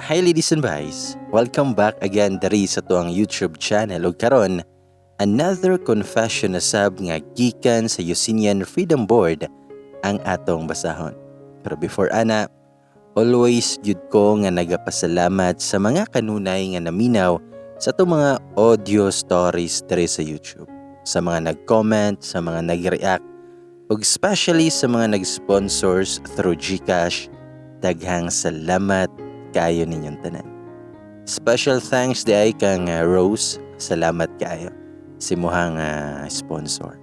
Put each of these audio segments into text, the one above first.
Hi, ladies and guys! Welcome back again diri sa atuang YouTube channel ug karon another confession na sab nga gikan sa Eugenian Freedom Board ang atong basahon. Pero before ana, always gyud ko nga nagapasalamat sa mga kanunay nga naminaw sa atong mga audio stories diri sa YouTube. Sa mga nag-comment, sa mga nag-react, ug especially sa mga nag-sponsors through GCash, daghang salamat kaayo ninyong tanan. Special thanks diay kang Rose, salamat kaayo sa imuhang sponsor.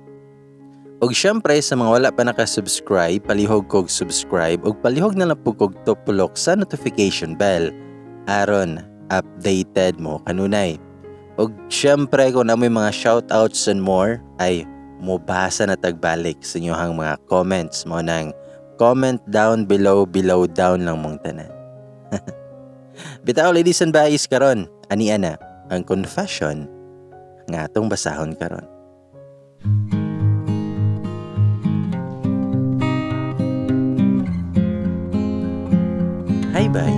Ug syempre sa mga wala pa naka-subscribe, palihog kog subscribe ug palihog na lang pud kog tupulok sa notification bell aron updated mo kanunay. Ug syempre kung naa moy mga shoutouts and more ay mobasa na tagbalik sa inyong mga comments mo nang comment down below, below down lang mong tanan. Bitaw, ladies and guys, karon ani ana ang confession nga atong basahon karon. Hi bye,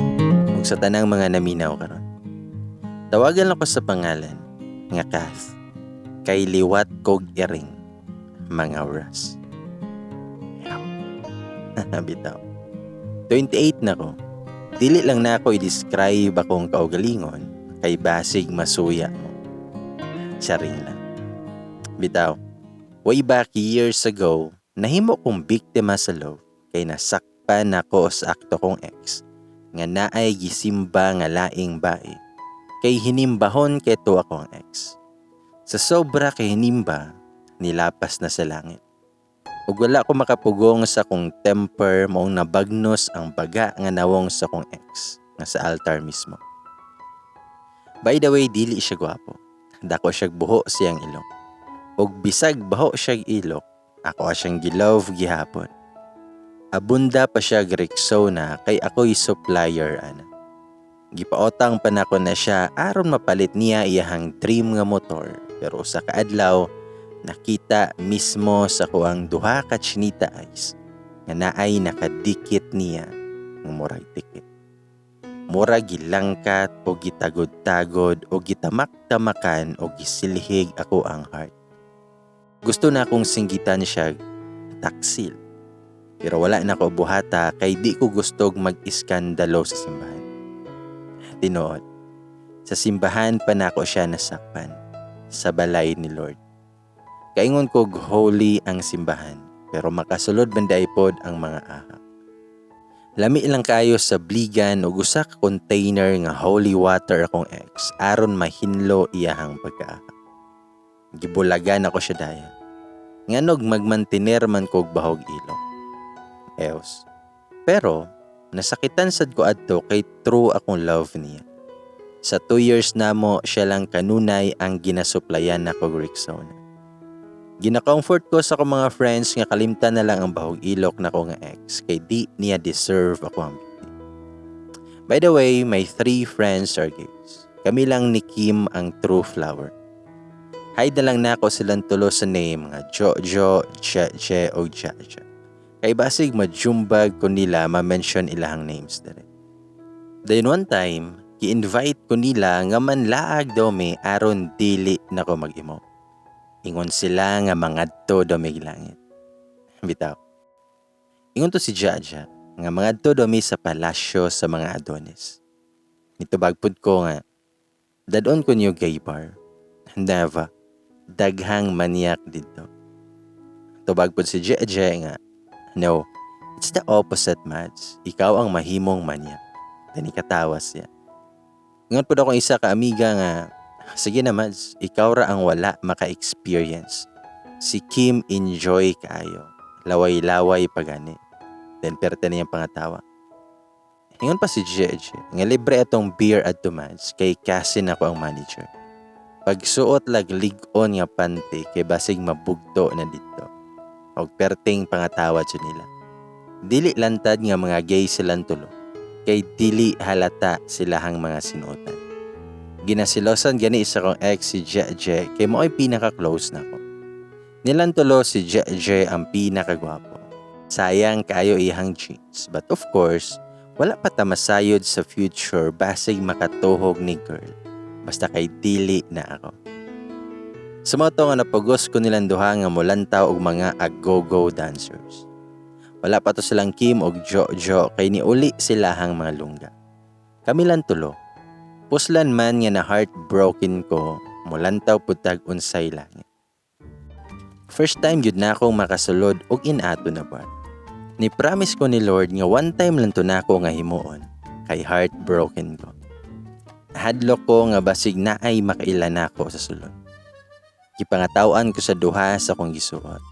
ug sa tanang mga naminaw karon. Tawagan lang ko sa pangalan nga Kath, kay liwat kog iring mga oras. Bitaw. 28 na ko. Dili lang na ako i-describe akong kaugalingon kay basig masuya mo. Charing lang. Bitaw. Way back years ago, nahimo kong biktima sa love kay nasakpan ako sa akto kong ex nga naay gisimba nga laing bae kay hinimbahon keto ako ang ex. Sa sobra kay hinimba, nilapas na sa langit. Ug wala ko makapugong sa akong temper maong nabagnos ang baga nga nawong sa akong ex nga sa altar mismo. By the way, dili siya gwapo. Dako siya buho siyang ilong. Ug bisag baho siya ilok, ako siyang gilove gihapon. Abunda pa siya Rexona kay ako'y supplier ana. Gipaotang pa nako na siya aron mapalit niya iyahang dream nga motor, pero usa ka adlaw nakita mismo sa kuang duha ka chinita eyes nga naay nakadikit niya ng murag tikit. Murag gilangkat o gitagod-tagod o gitamak-tamakan o gisilhig ako ang heart. Gusto na akong singgitan siya taksil. Pero wala na ko buhata kay di ko gustog mag-iskandalo sa simbahan. Tinuod, sa simbahan pa nako siya nasakpan, sa balay ni Lord. Kaingon kog holy ang simbahan, pero makasulod man diay pod ang mga ahak. Lami lang kayo sa bligan og usa ka container nga holy water akong ex aron mahinlo iyahang pagkaahak. Gibulagan ako siya dayon. Nganog magmantiner man kog bahog ilok. Eos. Pero nasakitan sad ko adto kay true akong love niya. Sa 2 years namo siya lang kanunay ang ginasuplayan nako Rexona. Gina-comfort ko sa akong mga friends nga kalimtan na lang ang bahog ilok nako nga ex kay di niya deserve ako ang beauty. By the way, my 3 friends are gays. Kami lang ni Kim ang true flower. Hide na lang nako silang tulo sa name nga Jojo, Jeje o Jaja. Kay basig majumbag ko nila ma-mention ilahang names dere. Then one time, gi-invite ko nila nga manlaag daw mi aron dili nako mag-imo. Ingon sila nga mangadto daw mi langit. Bitaw. Ingon to si Jaja nga mangadto daw mi sa palasyo sa mga Adonis. Nitubag pud ko nga dadon ko niyo gay bar. Never. Daghang maniak didto. Tubag pud si Jeje nga no, it's the opposite, Mads. Ikaw ang mahimong manyak. Dani katawas siya. Ingon pud akong isa ka amiga nga sige na Mads, ikaw ra ang wala maka-experience. Si Kim enjoy kaayo. Laway-laway pagani. Then perte niyang pangatawa. Ingon pa si Jeje nga libre atong beer adto Mads kay cousin ako ang manager. Pagsuot lag lig-on nga panty kay basig mabugto na didto. Og perting pangatawa jud nila. Dili lantad nga mga gay silang tulo kay dili halata silahang mga sinuotan. Ginasilosan gani isa kong ex si Jeje kay mao'y pinaka-close nako. Nilang tulo si Jeje ang pinakagwapo. Sayang kayo iyang jeans, but of course, Wala pa ta masayod sa future, basig makatuhog ni girl. Basta kay dili na ako. Sa mao to nga napugos ko nilang duha nga mulantaw og mga agogo dancers. Wala pa to silang Kim og Jojo kay niuli silahang mga lungga. Kami lang tulo. Puslan man nga na heartbroken ko, mulantaw pud tag unsay langit. First time gyud na akong makasulod og inato na bar. Ni promise ko ni Lord nga one time lang to nako nga himuon kay heartbroken ko. Hadlok ko nga basig naay makaila nako sa sulod. Gipangataw-an ko sa duha sa akong gisuot.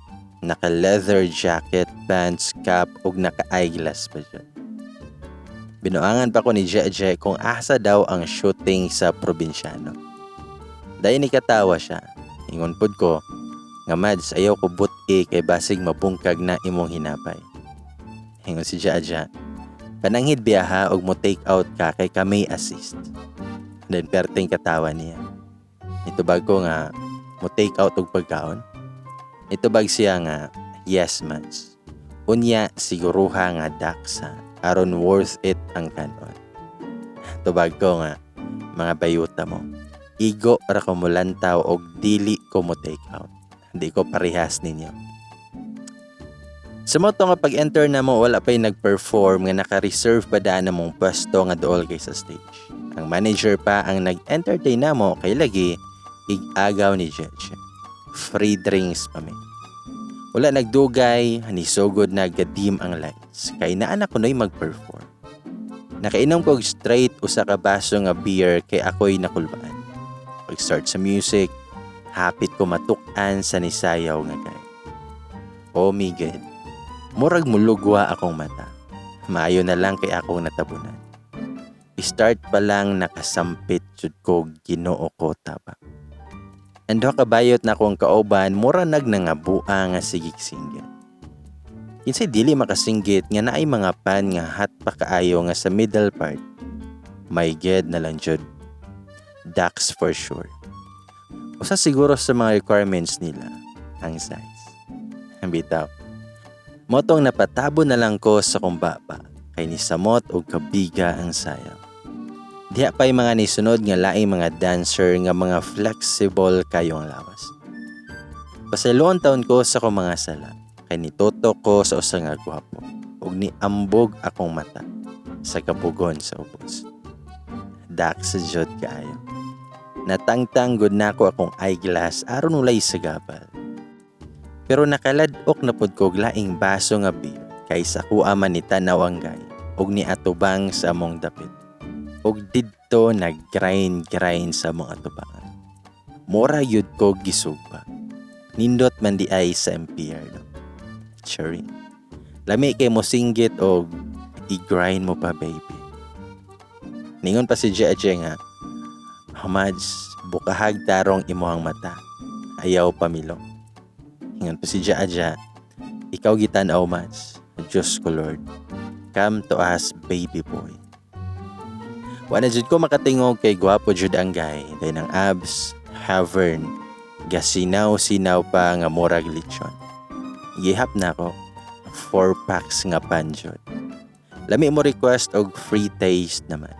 Naka leather jacket, pants, cap ug naka eyeglass pa jud. Binuangan pa ko ni Jeje kung asa daw ang shooting sa Probinsyano. Dayon ni katawa siya. Ingon pod ko nga, "Mads, ayaw ko buti kay basig mabungkag na imong hinapay." Ingon si Jaja, "Pananghid biyaha og mo take out ka kay kami assist." Then perting katawa niya. Nitubag ko nga, "Mo take out og pagkaon?" Nitubag siya nga, "Yes, Mads. Unya siguruha nga daksa aron worth it ang kanon." Tubag ko nga, "Mga bayuta mo. Igo ra ko mulantaw og dili ko mo take out. Di ko parehas ninyo." Sa mao to nga pag-enter na mo, wala pa'y nag-perform nga naka-reserve pa daan na mong pwesto nga dool kay sa stage. Ang manager pa ang nag-entertain na mo kay lagi ig-agaw ni Jeje. Free drinks pa mi. Wala nagdugay, nisugod na gadim ang lights. Kay naa na kuno'y mag-perform. Nakainom ko og straight usa ka baso nga beer kay ako'y nakulbaan. Pag-start sa music, hapit ko matuk-an sa nisayaw nga guy. Oh my God. Murag mulugwa akong mata. Maayo na lang kay akong natabunan. Start pa lang nakasampit jud ko, Ginoo ko taba. Ang duha ka bayot na akong kauban mura nag nangabua nga sigig singgit. Kinsay dili makasinggit nga naay mga pan nga hot pa kaayo nga sa middle part. My God na lang jud. Dax for sure. Usa siguro sa mga requirements nila ang size. Ang bitaw. Mao tong napatabo na lang ko sa kumbaba kay nisamot og kabiga ang sayaw. Diha pa'y mga nisunod nga laing mga dancer nga mga flexible kayong lawas. Pasayloon taon ko sa akong mga sala kay nitutok ko sa usa nga gwapo ug niambog akong mata sa kapugon sa ubos. Dax sa jud kaayo. Natangtang gud nako akong eyeglass aron walay sagabal. Pero nakalad-ok na pud ko og laing baso nga beer kay sa kuha man ni tanaw ang guy ug niatubang sa among dapit. Ug didto nag-grind-grind sa among atubangan. Mura yud ko gisugba. Nindot man di ay sa impyerno. Charing. Lami kay mo singgit og i-grind mo pa, baby. Ningon pa si Jeje nga, "Mads, bukahag tarong imuhang mata. Ayaw pamilo." Ingon pa si Jaja, "Ikaw gitan-aw, Mads. Diyos ko Lord. Come to us, baby boy." Wa na jud ko makatingog kay gwapo jud ang guy. Dayon ang abs, havern, gasinaw-sinaw pa nga murag lechon. Gihap na ako. Four packs nga pan jud. Lami mo request og free taste naman.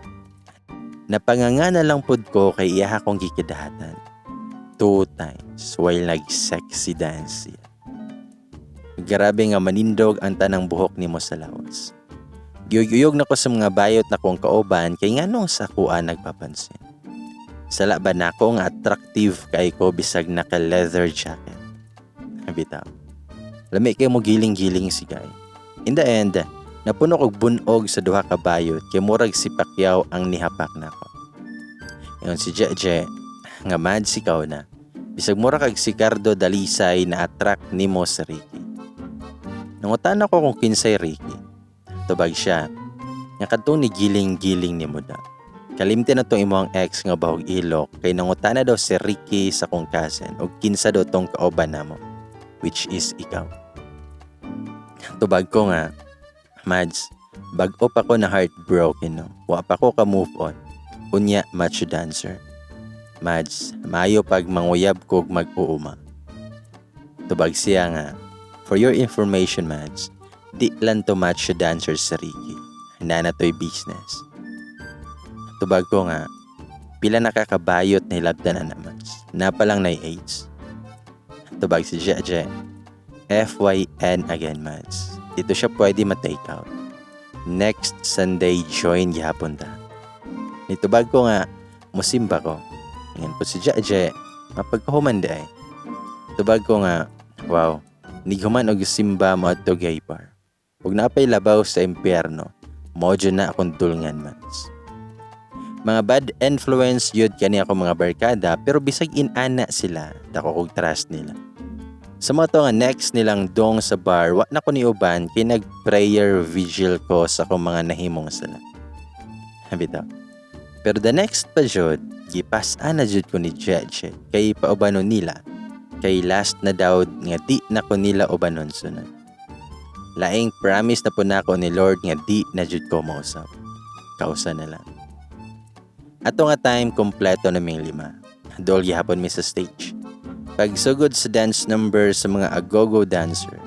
Napanganga na lang pud ko kay iya akong gikidahatan. Two times while nag-sexy dance siya. Grabe nga manindog ang tanang buhok nimo sa lawas. Giyog-uyog na ko sa mga bayot na kong kauban kay nganong sa kuha nagpapansin. Sala ba nako nga attractive kay ko bisag naka leather jacket? Bitaw. Lami kay mo giling-giling si guy. In the end, napuno kog bunog sa duha ka bayot kay murag si Pacquiao ang nihapak nako. Ingon si Jeje nga, "Mad, ikaw na. Bisag mura kag si Cardo Dalisay na attract nimo sa Ricky." Nangutan ako kung kinsay Ricky. Tubag siya nga kadtong ni giling-giling nimo da. Kalimti na tong imong ex nga bahog ilok kay nangutana daw si Ricky sa kong cousin og kinsa daw tong kauban namo, which is ikaw. Tubag ko nga, "Mads, bag-o pa ko na heartbroken, no. Wa pa ko ka move on. Unya macho dancer. Mads, maayo pag manguyab kog mag-uuma." Tubag siya nga, "For your information, Mads, di lang to macho dancer sa Ricky. Naa na to'y business. Tubag ko nga, pila nakakabayot na hilabtan na naman. Na palang na AIDS. Tubag si Jeje, FYN again, Mads. Dito siya pwede ma-take out. Next Sunday, join gihapon ta. Nitubag ko nga, musimba ko. Ingon po si Jeje, mapagkahuman di ay. Tubag ko nga, wow, nighuman og simba mo adto gay bar. Ug napay labaw sa impyerno, mo na akong dulngan, Mads. Mga bad influence yun kani ako mga barkada, pero bisag inana sila, dako kog trust nila. Sa mga to nga next nilang dong sa bar, wa na ko niuban kay nag-prayer vigil ko sa akong mga nahimong sala. Bitaw. Pero the next pa jud, gipas-an na jud ko ni Jeje kay paubanon nila. Kay last na daw nga di na ko nila ubanon sunod. Laing promise na po nako ni Lord nga di na jud ko mausab. Kausa na lang. Ato nga time, kompleto naming lima. Dool gihapon mi sa stage. Pagsugod sa dance number sa mga agogo dancer.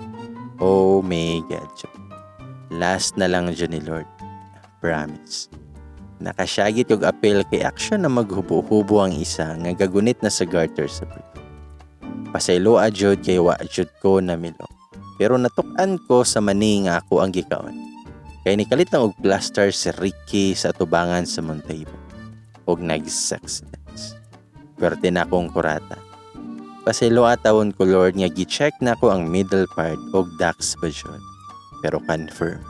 Oh my God. Last na lang dyan ni Lord. Promise. Nakasyagit og apel kay action na maghubo-hubo ang isa nga gagunit na sa garter sa brief. Pasayloa jud kay wa jud ko namilo. Pero natuk-an ko sa mani nga ako ang gikaon. Kay nikalit lang og plaster si Ricky sa atubangan sa Montebo. Og nag-sex dance. Pwerte na akong kurata. Pasayloa tawon ko, Lord, nga gi-check na ko ang middle part og dax ba jud. Pero confirm.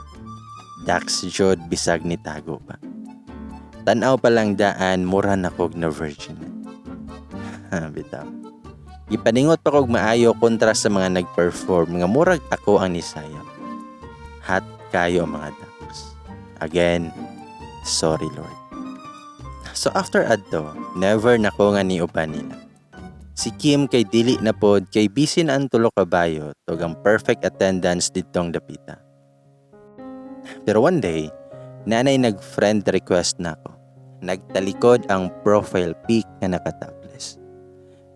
Dax jud bisag ni tago pa. Tanaw pa lang daan, mura na kog na virgin. Bitaw. Gipaningot pa kog maayo kontra sa mga nag-perform nga murag ako ang nisayap. Hot kayo ang mga ducks. Again, sorry, Lord. So after adto, never na ko nga niuban nila. Si Kim kay dili na pod kay busy na ang tulo ka bayot ug ang perfect attendance didtong dapita. Pero one day, nanay nag-friend request na ako. Nagtalikod ang profile pic nga nakatopless.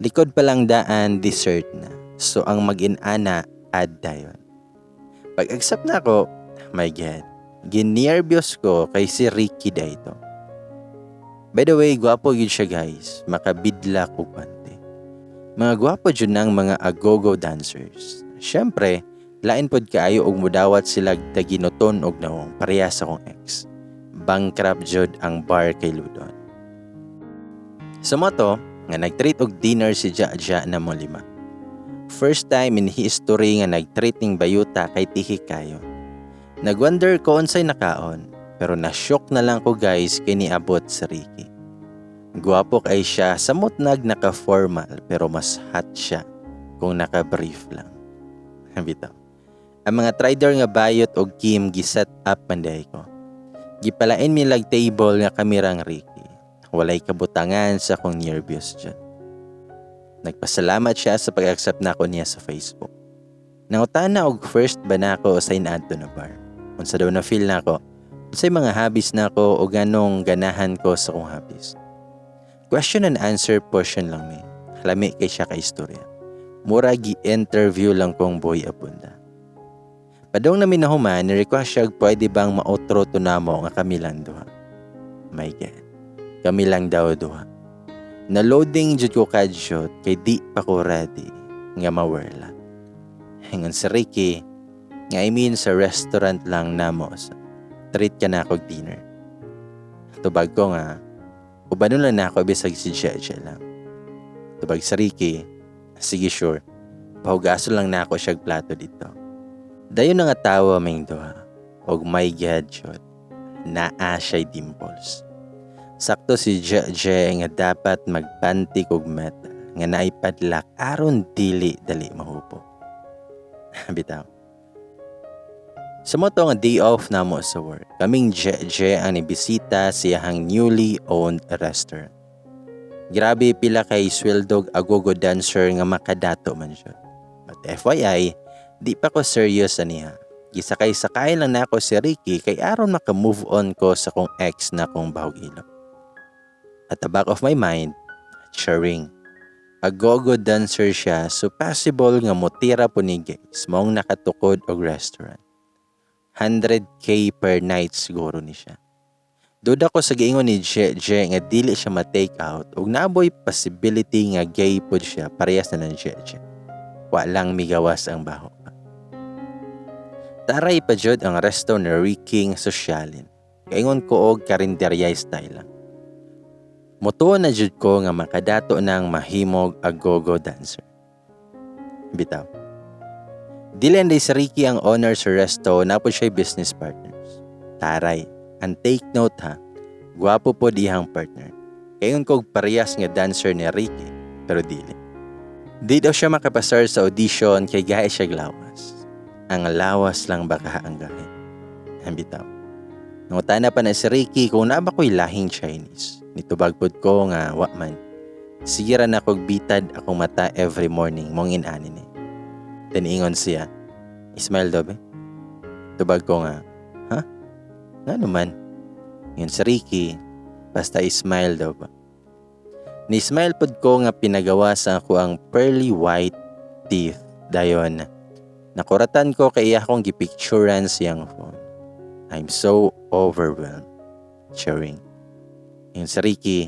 Likod pa lang daan, dessert na. So ang mag-inana, add dayon. Pag-accept na ako, my God, ginerbyos ko kay si Ricky dito. By the way, gwapo yun siya, guys. Makabidla ko kwante. Mga gwapo jud ng mga agogo dancers. Siyempre, lain pod kaayo og mudawat sila taginuton og nawong pareha sa akong ex. Bankrupt jud ang bar kay Ludon. Sa moto, nga nag-treat og dinner si Jaja na mo lima. First time in history nga nag-treat ning bayuta kay tihik kayo. Nagwonder ko unsay nakaon, pero na-shock na lang ko, guys, kay niabot sa Ricky. Gwapo kay siya samot nag naka-formal, pero mas hot siya kung naka-brief lang. Bitaw. Ang mga trader nga bayot og Kim gi-set up man diay ko. Gipalain mi lag table nga kami rang Ricky. Walay kabutangan sa akong nervous dyan. Nagpasalamat siya sa pag-accept nako niya sa Facebook. Nangutana og first ba nako sa inaadto na bar. Unsa daw na feel nako. Unsay mga hobbies nako o ganong ganahan ko sa akong hobbies. Question and answer portion lang mi. Lami kay siya ka istorya. Mura gi-interview lang kong boy abunda. Padong namin nahuman, ni-request siya og pwede bang maotro to namo nga kami lang duha. My God. Kami lang daw duha. Na loading jud ko kadyot kay di pa ko ready nga mawerla. Ingon si Ricky nga I mean sa restaurant lang namo sa treat ka na ako dinner. Tubag ko nga ubanon lang na ako bisag si Jeje lang. Tubag sa Ricky, sige, sure. Pahugason lang na ako siya plato dito. Dayon na nga tawa ming duha. Og my God jud. Naa siya'y dimples. Sakto si Jeje nga dapat magpanty kog metal nga naay padlock aron dili dali mahupo. Bitaw. Sa moto nga day off namo sa work, kaming Jeje ang nibisita sa iyahang newly owned restaurant. Grabe pila kay sweldog agogo dancer nga makadato man siya. But FYI, di pa ko serious aniha. Gisakay-sakay lang nako si Ricky kay aron maka-move on ko sa kong ex na kong bahog ilo. At the back of my mind, charing. Agogo dancer siya, so possible nga motira po ni guys maong nakatukod og restaurant. 100K per night siguro ni siya. Duda ko sa giingon ni Je Je nga dili siya ma-take out ug naboy possibility nga gay pod siya parehas na ng Je Je. Wa lang migawas ang baho. Taray pa jud ang resto ni Ricky nga sosyalin. Kaingon ko og karinderya style lang. Mutuo na jud ko nga makadato ng mahimog agogo dancer. Bitaw. Dili anday si Ricky ang owner sa resto, naa pod siya business partners. Taray. And take note ha, gwapo pod iyang partner. Kaingon ko og parehas nga dancer ni Ricky, pero dili. Di daw siya makapasar sa audition kay gahi siya lawas. Ang lawas lang baka ang gahi. Bitaw. Nangutana pa na si Ricky kung naa ba ko'y lahing Chinese. Nitubag pod ko nga wa man. Sige ra na kog bitad akong mata every morning mong inani ni. Then ingon siya, "Smile daw be." Tubag ko nga, "Ha? Nga naman?" Ingon si Ricky, "Basta smile daw ba." Ni-smile pod ko nga pinagawa sa ako ang pearly white teeth. Dayon, nakuratan ko kay iya akong gipicturan siyang phone. I'm so overwhelmed. Sharing. Ingon si Ricky,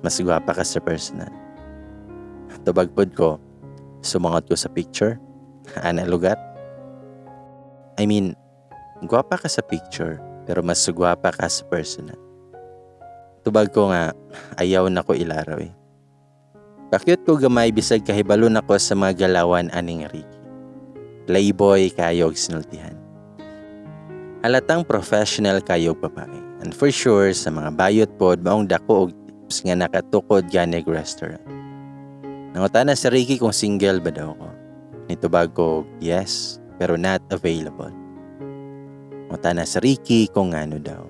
"Mas gwapa ka sa personal." Tubag pod ko, "Sumangot ko sa picture? Ana lugar? I mean, gwapa ka sa picture, pero mas gwapa ka sa personal." Tubag ko nga, "Ayaw na ko ilaraw eh." Pakyut ko gamay bisag kahibalo na ko sa mga galawan aning Ricky. Playboy kayog sinultihan. Halatang professional kayog babae. And for sure, sa mga bayot pod maong dako og tips nga nakatukod ganig restaurant. Nangutana si Ricky kung single ba daw ko. Nitubag ko, "Yes, pero not available." Nangutana si Ricky kung ngano daw.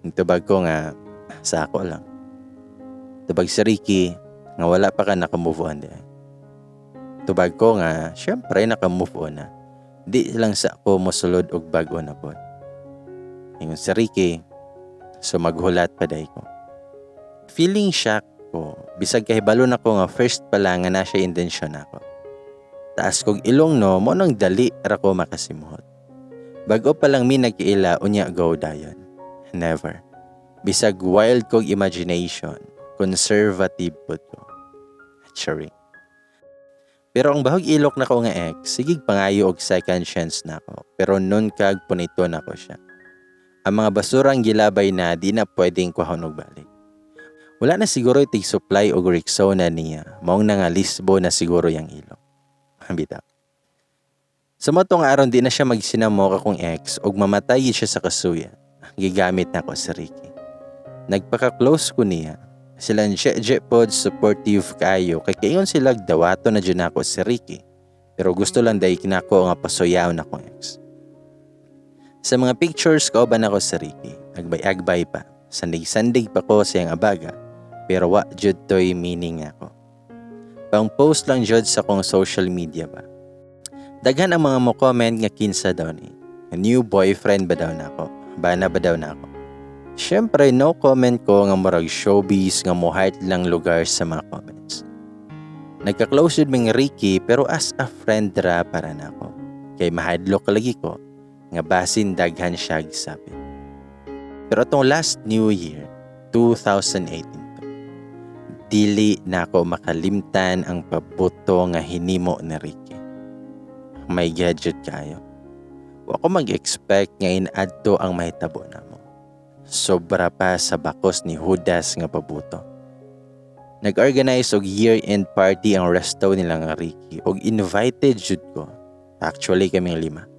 Nitubag ko nga, "Sa ako lang." Tubag si Ricky nga wala pa ka naka-move on di. Tubag ko nga, syempre naka-move on na. Di lang sa ako mosulod og bag-o na pod. Ingon si Ricky, so maghulat pa day ko. Feeling shock ko, bisag kahibalo na ko nga first pa lang nga na siya intensyon nako. Taas kog ilong no, mo nang dali ra ko makasimuhot. Bag-o pa lang mi nagkiila, unya go dayon. Never. Bisag wild kog imagination, conservative pod ko. Charing. Pero ang bahog ilok nako nga ex, sigig pangayo og second chance nako. Pero nun kag punito nako siya. Ang mga basurang gilabay na di na pwedeng kuhaon og balik. Wala na siguro tig supply og Rexona niya. Maong nga lisbo na siguro yang ilok. Bitaw. Sa mao nga aron di na siya magsinamok akong ex og mamatay siya sa kasuya, gigamit nako si Ricky. Nagpaka-close ko niya. Silang Je pod supportive kayo kay kayon sila dawato na dyan ako si Ricky. Pero gusto lang dahil kinako nga pasuyaw na akong ex. Sa mga pictures kauban ako si Ricky. Agbay-agbay pa. Sandig-sandig pa ko sa iyang abaga. Pero wa jud toy meaning ako. Pang post lang jud sa akong social media ba. Daghan ang mga mo comment nga kinsa daw ni. New boyfriend ba daw nako? Bana ba daw nako? Siyempre, no comment ko nga murag showbiz nga mo heart lang lugar sa mga comments. Nagka-close jud ming Ricky pero as a friend ra para nako. Kay mahadlok lagi ko nga basin daghan siya sabi. Pero atong last New Year, 2018 to, dili nako makalimtan ang pabuto nga hinimo ni Ricky. May gadget kayo. Wa ko mag-expect nga inadto ang mahitabo namo. Sobra pa sa bakos ni Judas nga pabuto. Nag-organize og year-end party ang resto nila nga Ricky og invited jud ko. Actually, kaming lima.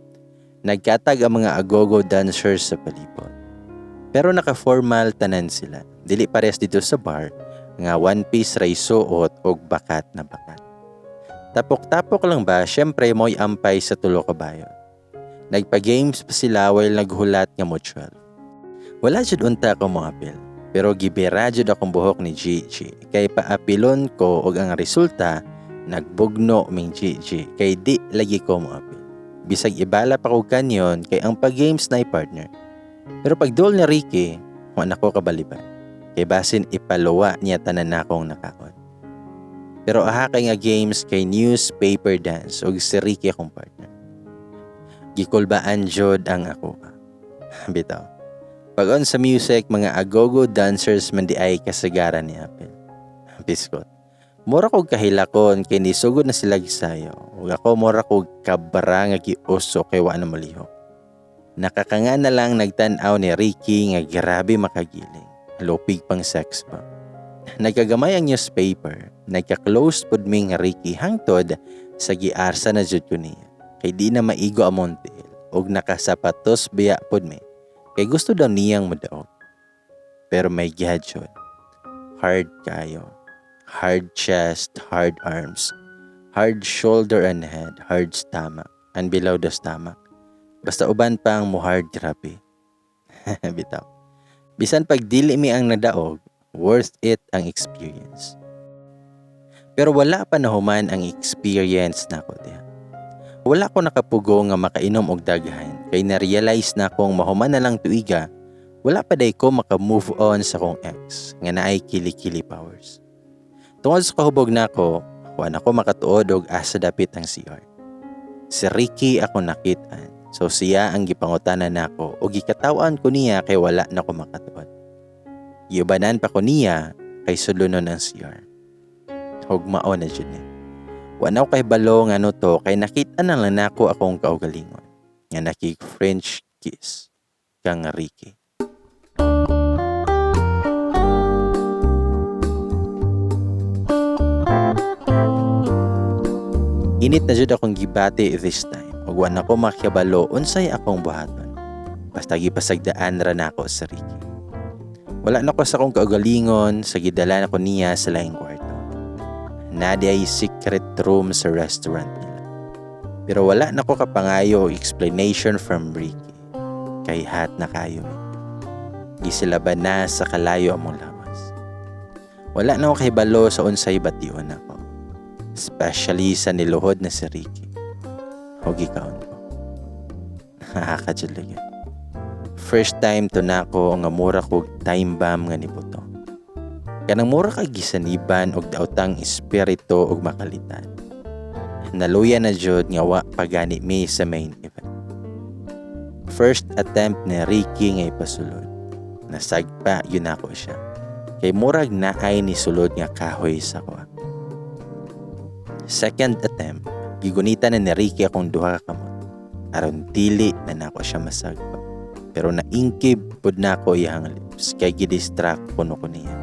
Nagkatag ang mga agogo dancers sa palibot. Pero naka-formal tanan sila. Dili parehas dito sa bar nga one piece ray suot og bakat na bakat. Tapok-tapok lang ba, syempre mo'y ampay sa tulo ka bayot. Nagpa-games pa sila while naghulat nga mo 12. Wala jud unta ako moapil. Pero gibira jud akong buhok ni Gigi kay paapilon ko og ang resulta nagbugno ming Gigi kay di lagi ko moapil. Bisag ibala pa ko kanyon kay ang pag-games na partner. Pero pagduol ni Ricky, wa na ko kabaliban. Kay basin ipaluwa niya tanan nakong nakaon. Pero aha kay nga games kay newspaper dance og si Ricky akong partner. Gikulbaan jud ang ako. Bitaw. Pag on sa music, mga agogo dancers man diay kasagaran ni apil. Biskot. Mura kog kahilakon kay nisugod na sila gisayaw. Ug ako mura kog kabra nga giuso kay wa na molihok. Nakakanga na lang nagtan-aw ni Ricky nga grabe makagiling. Lupig pang sex ba. Nagkagamay ang newspaper. Nagka-close pud mi nga Ricky hangtod sa giarsa na jud ko niya. Kay di na maigo among tiil. Ug nakasapatos biya pud mi. Kay gusto daw niyang modaog. Pero may gihad jud. Hard kayo. Hard chest, hard arms, hard shoulder and head, hard stomach, and below the stomach. Basta uban pang mo hard grabe. Bitaw. Bisan pag dili mi ang nadaog, worth it ang experience. Pero wala pa nahuman ang experience nako diha. Wala ko nakapugo nga makainom og daghan kay na-realize na kong mahuman na lang tuiga, wala pa day ko maka-move on sa kong ex nga naay kili-kili powers. Tungod sa kahubog nako, wa na ko makatuod og asa dapit ang CR. Si Ricky ako nakit-an. So siya ang gipangutanan nako ug gikataw-an ko niya kay wala na ko makatuod. Giubanan pa ko niya kay sulunon ang CR. Hugmao na jud ni. Wa na ko kahibalo ngano to kay nakita na lang nako akong kaugalingon nga nakig French kiss kang Ricky. Init na jud akong gibati this time ug wa na ko makibalo unsay akong buhaton. Basta gipasagdaan ra nako sa Ricky. Wala na ko sa akong kaugalingon sa gidala nako niya sa laing kwarto. Nadi ay secret room sa restaurant nila. Pero wala na ko kapangayo og explanation from Ricky. Kay hat na kayo mi. Gisilaban na sa kalayo among lawas. Wala na ko kahibalo sa unsay bation nako. Especially sa niluhod na si Ricky. O gikaon ko. Nakakadyo lagi. First time to nako nga mura kog time bomb nga nibuto. Kanang mura kag gisaniban og daotang espiritu og makalitan. Naluya na jud nga wa pagani mi sa main event. First attempt ni Ricky nga ipasulod. Nasagpa yun ako siya. Kay murag naay ni sulod nga kahoy sa kuha. Second attempt, gigunita na ni Ricky akong duha ka kamot. Aron dili na nako siya masagpa. Pero naingkib pud nako iyang lips kay gidistract kuno ko niya.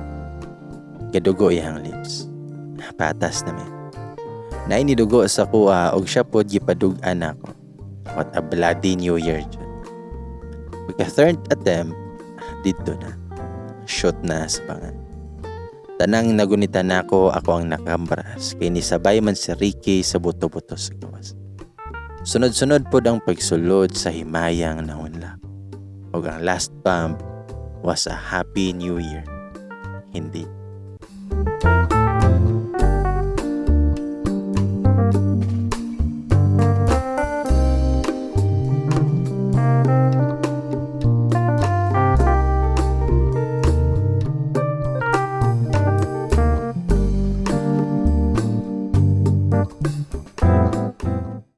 Gadugo iyang lips. Patas na mi. Naay nidugo sa kuha og siya pod gipadug-an nako. What a bloody new year jud. Pagka third attempt, didto na. Shoot na sa panga. Tanang nagunita nako, ako ang nakambras kay nisabay man si Ricky sa buto-buto sa gawas. Sunod-sunod pod ang pagsulod sa himayang nahunlak. Ug ang last bump was a happy new year. Hindi.